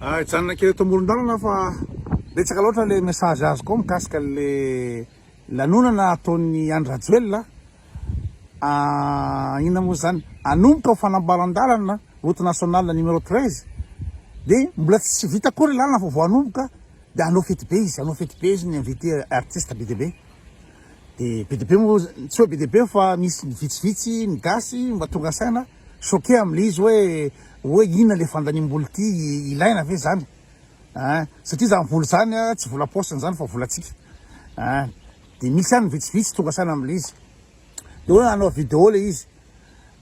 Hijanona kely eto amoron-dalana fa betsaka loatra le message azoko ao mikasika le lanonana ataon'i Andry Rajoelina. Inona moa zany? Hanomboka ho fanamboaran-dalana route nationale numéro 13 dia mbola tsy vita akory ny lalana fa vao hanomboka dia hanao fety be izy, hanao fety be izy ny invité artiste be dia be. Dia be dia be moa, tsy hoe be dia be fa misy vitsivitsy ny gasy mba tonga saina choqué amin'ilay izy hoe hoe inona ilay fandaniam-bola ity, ilaina ve izany? Ein, satria izany vola izany tsy vola paosiny izany fa volantsika. Ein, dia misy ihany ny vitsivitsy tonga saina amin'ilay izy. Dia hoe hanao vidéo ilay izy.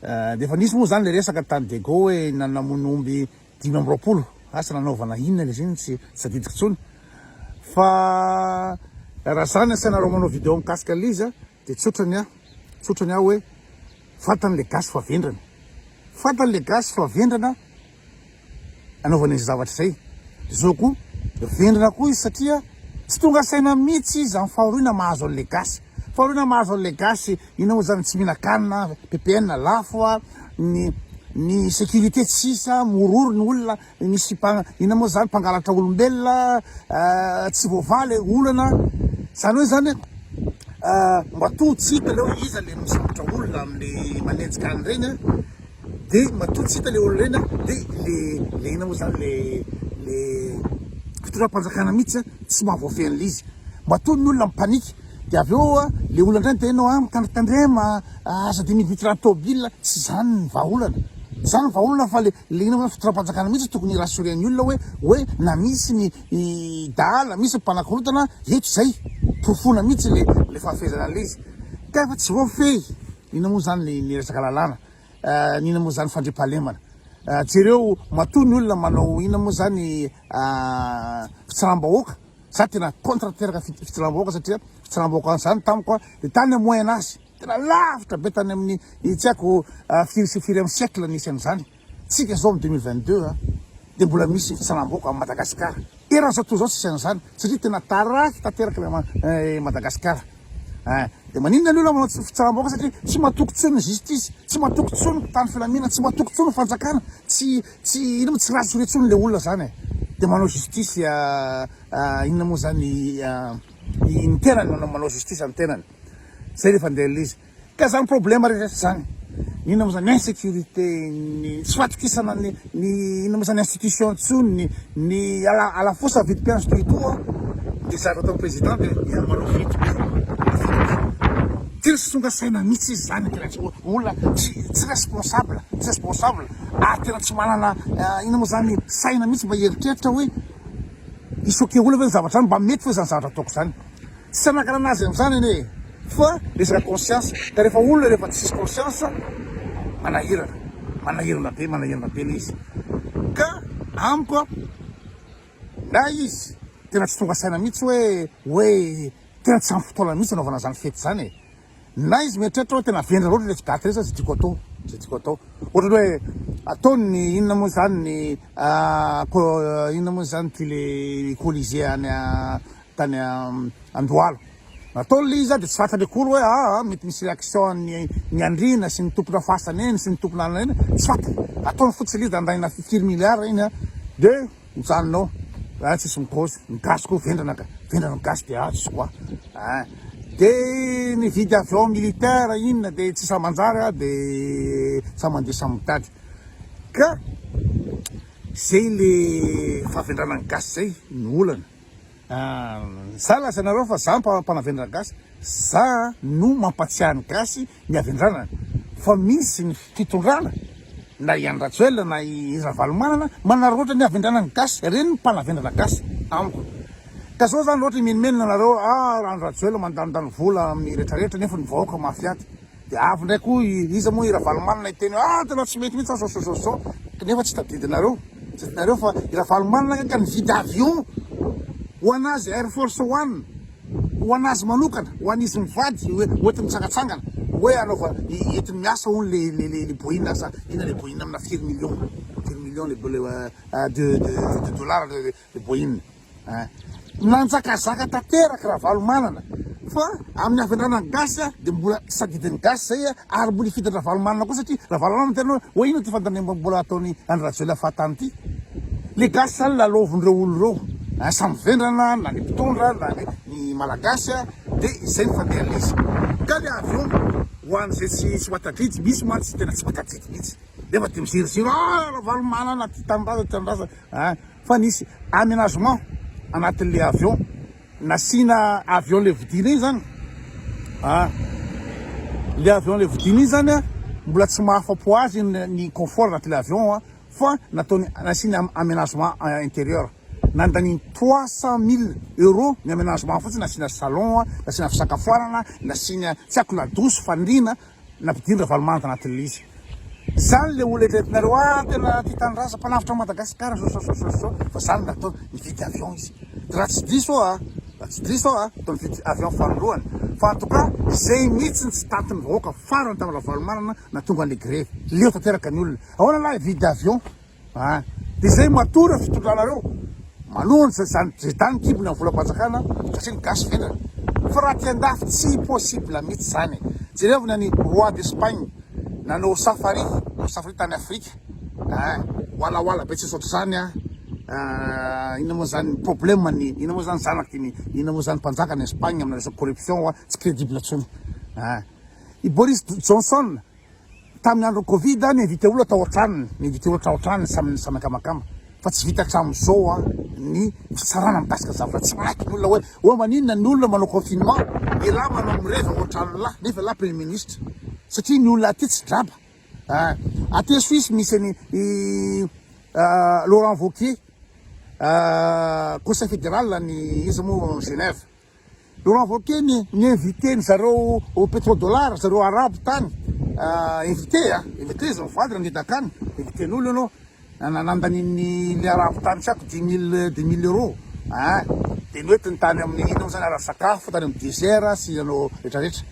Dia efa nisy moa izany ilay resaka tany Diego hoe namono omby 25, asa nanaovana inona ilay izy iny tsy tsy tadidiko intsony. Fa raha izany asainareo manao vidéo mikasika an'ilay izy dia tsotra ny ahy, tsotra ny ahy hoe fantany ilay gasy fa vendrana. Fantany ilay gasy fa vendrana anaovana izay zavatra izay. Zao koa, vendrana koa izy satria tsy tonga saina mihitsy izy amin'ny fahoriana mahazo an'ilay gasy. Fahoriana mahazo an'ilay gasy, inona moa izany, tsy mihinan-kanina, PPN lafo, ny ny sécurité tsisy, mihorohoro ny olona, misy mpa- inona moa izany, mpangalatra olombelona, tsy voavaha ilay olana. Izany hoe izany, matoa tsy hita ilay hoe iza ilay misambotra olona amin'ilay manenjika an'ireny an, De matoa tsy hita le olona eny a, de le le inona moa zany le le fitondram-panjakana mihitsy a tsy mahavoafehy an'le izy. Matoa ny olona mi-panique de avy eo a le olona indray miteny hoe ah mitandritandrema, aza de miditra tôbila, tsy zany ny vahaolana, tsy zany ny vahaolana fa le le inona moa zany fitondram-panjakana mihitsy tokony hi-rassurer ny olona hoe hoe na misy ny dahalo na misy ny mpanakorontana eto zay, porofoina mihitsy le le fahafehezana an'le izy. Ka efa tsy voafehy inona moa zany ny ny resaka lalàna. Ny inona moa zany fandriampahalemana? Jereo matoa ny olona manao inona moa zany fitsaram-bahoaka, za tena contre tanteraka fitsaram-bahoaka satria fitsaram-bahoaka zany tamiko de tany amin'ny moyen age, tena lavitra be tany amin'ny tsy haiko firy sy firy amin'ny siècle nisy an'izany. Tsika zao amin'ny 2022 de mbola misy fitsaram-bahoaka ao Madagascar. Eran'izao tontolo izao tsisy an'izany satria tena taraiky tanteraka ilay Madagascar. Ein, dia maninona ny olona manao tsy fitsaram-bahoaka satria tsy matoky intsony ny justice, tsy matoky intsony ny mpitandro filaminana, tsy matoky intsony ny fanjakana, tsy tsy inona moa tsy rassuré intsony ilay olona zany e. Dia manao justice inona moa zany ny tenany manao manao justice ny tenany. Zay rehefa andeha ilay izy. Ka zany problème rehetra zany, inona moa zany insécurité, ny tsy fahatokisana ny ny inona moa zany institution intsony, ny ny ala alafosa vidim-piainana sy tout an, dia zavatra ataon'ny président dia dia manao fety be, manao fety be. Tena tsy tonga saina mihitsy izy zany, tena tsy olona tsy tsy responsable, tsy responsable ary tena tsy manana inona moa zany saina mihitsy mba hieritreritra hoe hi-choquer olona ve ny zavatra zany, mba mety ve zany zavatra ataoko zany. Tsy hanakana azy amin'izany anie e! Fa resaka conscience, ka rehefa olona rehefa tsisy conscience manahirana, manahirana be, manahirana be le izy. Ka amiko an, na izy tena tsy tonga saina mihitsy hoe hoe tena tsy ampy fotoana mihitsy anaovana an'izany fety izany e! Na izy mieritreritra hoe tena vendrana loatra ilay daty rehetra, izay tiako atao, izay tiako atao. Ohatrany hoe ataony ny inona moa izany ny inona moa izany ity le colisée any tany Andohalo. Nataony ilay izy dia tsy fantany akory hoe aa mety misy réaction an'ny ny andriana sy ny tompona fasana eny sy ny tompona anana eny, tsy fantany. Ataony fotsiny ilay izy dia andanina firy milliards iny dia mijanona ao. Ah tsisy mikaozy, ny gasy koa vendrana ka, vendrana ny gasy dia ah tsisy quoi. Ah dia nividy avion militaire inona dia tsy samy manjary ah dia samy mandeha samy mitady. Ka zay le fahavendranan'ny gasy zay no olana. Za lazainareo fa za mpanavendrana gasy, za no mampatsiahy ny gasy ny havendranana fa misy ny fitondrana na i Andry Rajoelina na i Ravalomanana manararaotra ny havendranan'ny gasy, ireny ny mpanavendrana gasy amiko. Ka zao zany ohatra mimenomenona nareo ah Andry Rajoelina mandanindany vola amin'ny retraretra nefa ny vahoaka mafy ady. Dia avy indray koa i iza moa i Ravalomanana hiteny hoe ah tena tsy mety mihitsy zao zao zao zao kanefa tsy tadidinareo, tsy tadidinareo fa i Ravalomanana ka nividy avion ho an'azy Air Force One ho an'azy manokana, ho an'izy mivady hoe hoentiny mitsangatsangana, hoe anaova entiny miasa hono le le le le Boeing asa inona le Boeing amina firy millions, firy millions le le de de de dollars le le Boeing. Nanjakazaka tanteraka Ravalomanana fa amin'ny havendrana ny gasy dia mbola tsy tadidin'ny gasy izay ary mbola hifidy an-dRavalomanana koa satria Ravalomanana miteny hoe hoe inona ity fandaniam-bola ataon'i Andry Rajoelina fahatany ity. Le gasy zany lalaovin'ireo olo ireo a, samy vendrana na ny mpitondra na ny ny malagasy a, de izay ny fandehan'le izy. Ka le avion ho an'izay tsy tsy mahatadidy, misy mantsy tena tsy mahatadidy mihitsy nefa de miziriziro ah Ravalomanana tia tanindrazana tia tanindrazana a, fa nisy aménagement anatin'le avion. Nasiana avion le vidiana iny zany ah, le avion le vidiana iny zany ah, mbola tsy mahafapo azy ny confort anatin'le avion ah, fa nataony nasiany aménagement intérieur, nandaniany 300 000 euros ny aménagement fotsiny, nasiana salon ah, nasiana fisakafoanana, nasiana tsy haiko la douche, fandriana, Nampidirin Ravalomanana tanatin'ilay izy. Zany le olona eritreretinareo ah tena tia tanindrazana, mpanavotra an'i Madagasikara zao zao zao zao fa zany no nataony, nividy avion izy. De raha tsy diso aho ah, raha tsy diso aho ah, toa nividy avion fanindroany. Fa en tout cas zay mihitsy ny tsy tantin'ny vahoaka farany tamin'i Ravalomanana nahatonga an'ilay grevy. Leo tanteraka ny olona. Ahoana lahy hividy avion? Ah, dia zay matoa ireo fitondranareo manohana izany zay ny kibony amin'ny volam-panjakana satria ny gasy vendrana. Fa raha aty andafy tsy possible mihitsy zany e. Jerevo ny an'i roi d'Espagne nanao safari, nanao safari tany Afrika. Ah, walawala be tsisy ohatr'izany ah. Ah, inona moa zany problème ny inona moa zany zanaky ny inona moa zany mpanjaka ny Espagne amina resaka corruption ah, tsy crédible intsony. Ah. I Boris Johnson Tamin'ny andron'ny Covid ni invité olona tao an-tranony, ni invité olona tao an-tranony samy samy akamakama. Fa tsy vita hatramin'izao ny fitsarana mikasika zavatra tsy manaiky ny olona hoe hoe maninona ny olona manao confinement, elah manao mirevy ao an-tranon'lah nefa elah premier ministre. Satria ny olona aty tsy draba. Ah, aty Suisse misy an'i i Laurent Wauquiez, conseil fédéral ny iza moa Genève. Laurent Wauquiez ni ni invité ny zareo au pétrodollar zareo arabo tany invité a invité izy mivady nandeha dakany invité n'olo ianao nandaniny le arabo tany tsy haiko dix mille dix mille euros ah de noentiny tany amin'ny inona moa zany ara sakafo tany amin'ny désert sy nanao retraretra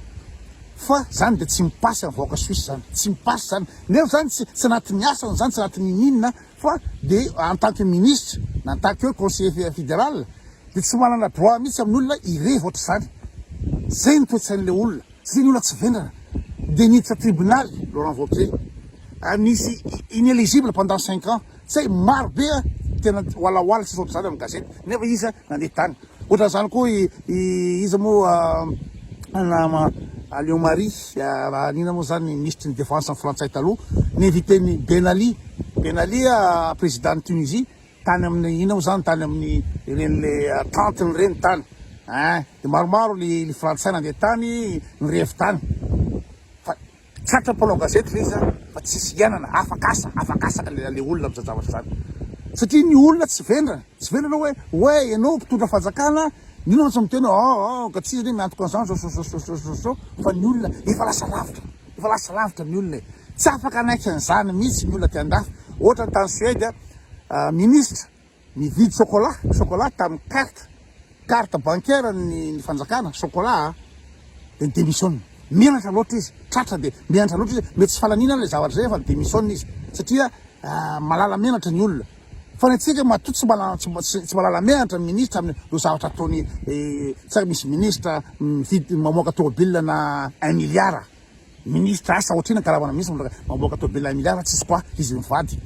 fa zany de tsy mipasy amin'ny vahoaka suisse zany tsy mipasy zany nefa zany tsy tsy anatin'ny asany zany tsy anatin'ny ininona fa de en tant que ministre na en tant que conseiller fédéral Dia tsy manana droit mihitsy amin'ny olona hirevy ohatr'izany. Zay ny toe-tsain'ilay olona. Zay ny olona tsy vendrana. Dia niditra tribonaly Laurent Wauquiez. Ary nisy inéligible pendant cinq ans. Tsy hay, maro be tena walawala tsisy ohatr'izany amin'ny gazety. Nefa izy nandeha tany. Ohatran'izany koa i, i iza moa Alliot Marie, inona moa zany minisitry ny défense frantsay taloha, ni-invité-n'i Ben Ali. Ben Ali président-n'i Tunisie. Tany amin'ny inona moa zany tany amin'ny ireny le tantiny ireny tany ein de maromaro le le frantsay nandeha tany nirevy tany fa tratra mpanao gazety le izy an fa tsisy iainana afaka asa afaka asa le le olona am'zany zavatra zany satria ny olona tsy vendrana tsy vendrana hoe hoe ianao mpitondra fanjakana ny olona tsy miteny hoe oh oh ka tsy izy anie miantoka an'zany zao zao zao zao zao zao fa ny olona efa lasa lavitra efa lasa lavitra ny olona e tsy afaka hanaiky an'zany mihitsy ny olona aty andafy ohatra ny tany Suède Ministra nividy chocolat, chocolat tamin'ny carte, carte bancaire ny ny fanjakana, chocolat a, dia ni-demissionne. Menatra loatra izy, tratra dia menatra loatra izy, mety tsy falaniana ilay zavatra izay fa ni-demissionne izy satria malala menatra ny olona. Fa ny antsika matoa tsy malala tsy malala menatra ny ministra amin'ireo zavatra ataony, tsy hay misy ministra mividy mamoaka tômôbile na un milliard. Ministre asa ohatrina karamana mihitsy mamoaka tôbila un milliard tsisy quoi izy mivady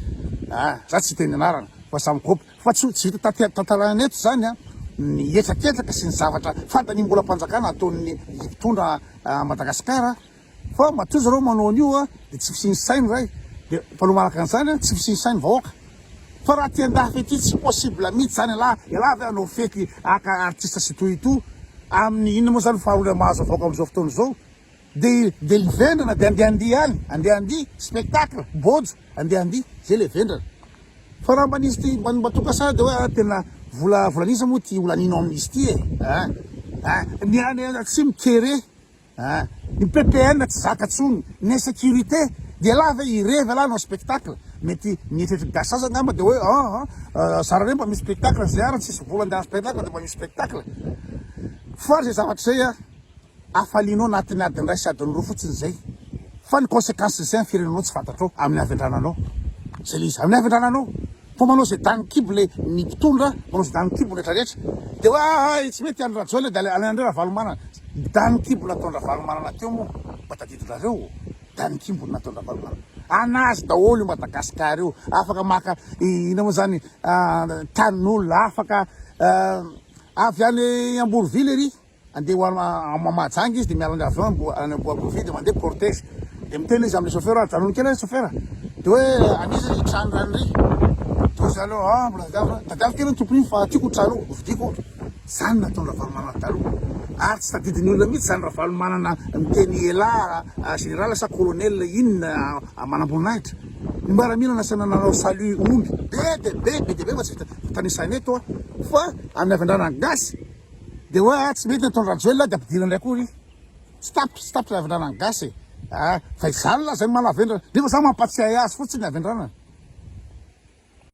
ah za tsy hiteny anarana fa samy kopy fa tsy tsy vita tantaraina eto zany a ny hetraketraka sy ny zavatra fandaniam-bolam-panjakana ataon'ny mpitondra Madagascar fa matoa zareo manao an'io a de tsy fisian'ny sainy ray de faharoa manaraka an'izany a tsy fisian'ny sainy vahoaka fa raha aty andafy aty tsy possible mihitsy zany elah elah ve hanao fety haka artiste sy tout et tout amin'ny inona moa zany faharoa mahazo avoaka amin'izao fotoana izao De de ny vendrana de andeha andihy any, andeha andihy, spectacle, bôjo, andeha andihy, zay le vendrana. Fa raha mba nisy ty mba mba tonga saina de hoe ah tena vola volan'iza moa ty holaninao amin'izy ty e, ah ah ny any atsimo kere, ah ny PPN tsy zaka tsony, ny insécurité, de elah ve hirevy elah hanao spectacle, mety ny eritreritry ny gasy sasany angamba de hoe ah ah zara re mba misy spectacle zay ary tsisy vola andeha spectacle de mba misy spectacle, fa zay zavatra zay ah. Hafalianao anatin'ny adiny iray sy adiny roa fotsiny izay fa ny consequence izay amin'ny firenenao tsy fantatrao amin'ny havendrananao zay le izy amin'ny havendrananao fa manao izay danin'ny kibo le ny mpitondra manao izay danin'ny kibo rehetra rehetra de hoe ah ah tsy mety Andry Rajoelina de alaina indray Ravalomanana danin'ny kibo nataon-dRavalomanana teo moa mba tadidinareo danin'ny kibo nataon-dRavalomanana. Anazy daholo io Madagascar io. Afaka maka inona moa zany tanin'olona, afaka avy any Amborovily ery. Andeha ho any Mahajanga izy dia miala ny avion any Amborovy dia mandeha cortège. Dia miteny izy amin'ilay chauffeur, ajanony kely chauffeur. Dia hoe an'iza ry trano rany ry? Dia hoy zareo, ah mbola tadiavina, tadiavo kely ny tompony iny fa tiako io trano io, hovidiako. Izany no nataon'i Ravalomanana taloha. Ary tsy tadidin'ny olona mihitsy izany Ravalomanana miteny elah général sa colonel inona manamboninahitra. Ny miaramila nasaina nanao salut omby be dia be, be dia be fa tsy vita tanisaina eto fa amin'ny havendrana gasy. Dia hoe ah tsy mety ny ataon'i Rajoelina dia ampidirina indray koa ry. Tsy tapitra, tsy tapitra ny havendranan'ny gasy e. Ah, fa izany lazainy manavendra, nefa za mampatsiahy azy fotsiny ny havendranana.